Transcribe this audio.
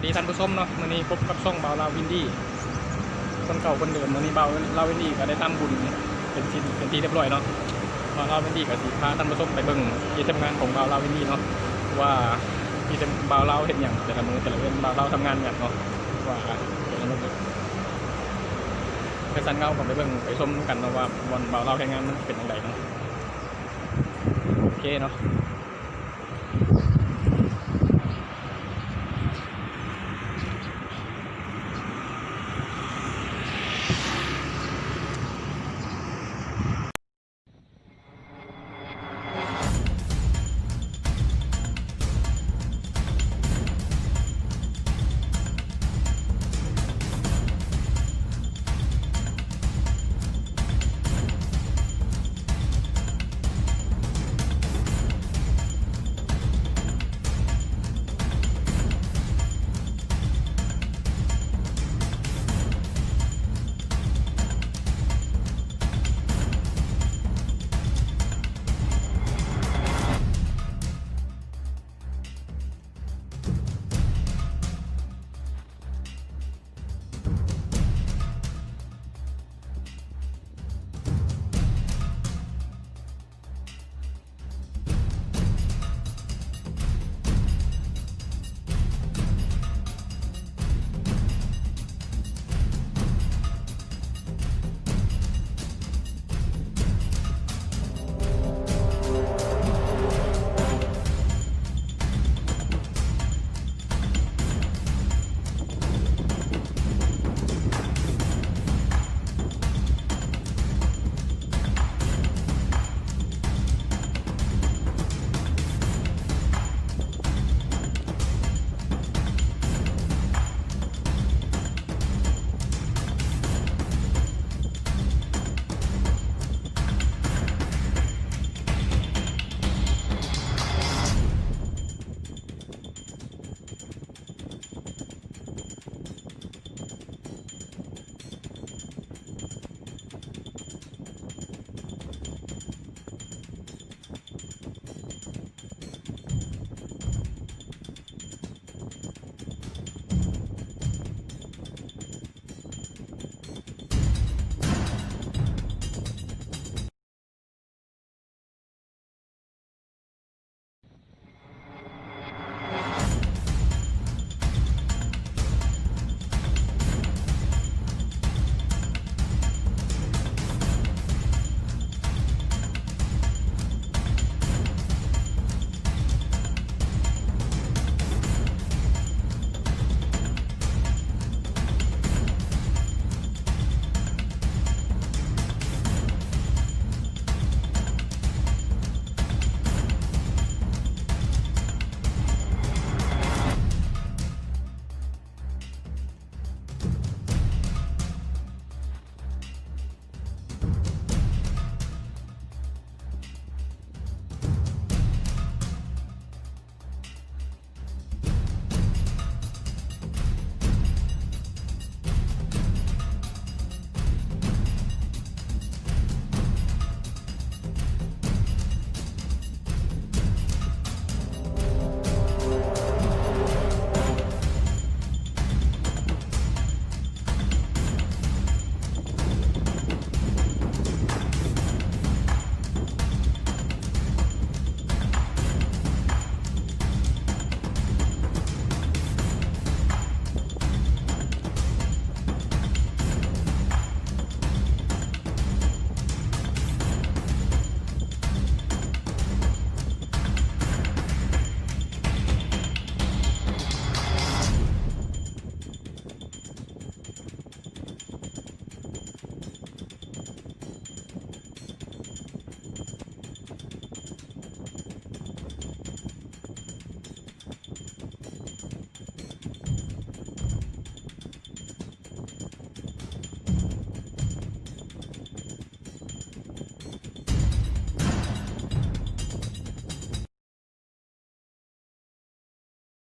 ດີທ່ານຜູ້ຊົມເນາະ, ມື້ນີ້ພົບກັບຊ່ອງບ່າວລາວອິນດີ ຄົນເກົ່າຄົນເດີມ. ມື້ນີ້ບ່າວລາວອິນດີກໍໄດ້ທຳບຸນເປັນທີ່ ເປັນທີ່ຮຽບຮ້ອຍເນາະ. ບ່າວລາວອິນດີກໍຊິພາທ່ານຜູ້ຊົມໄປເບິ່ງທີ່ທຳງານຂອງບ່າວລາວອິນດີເນາະ ວ່າທີ່ທຳ ບ່າວລາວເຮັດຫຍັງແຕ່ລະມື້ແຕ່ລະເວັນ, ບ່າວລາວທຳງານຫຍັງເນາະ ວ່າເປັນຈັ່ງໃດ. ໄປຊັ້ນເຮົາກໍໄປເບິ່ງໄປຊົມນຳກັນເນາະ ວ່າບ່ອນບ່າວລາວເຮັດງານມັນເປັນຈັ່ງໃດເນາະ. ໂອເຄເນາະ.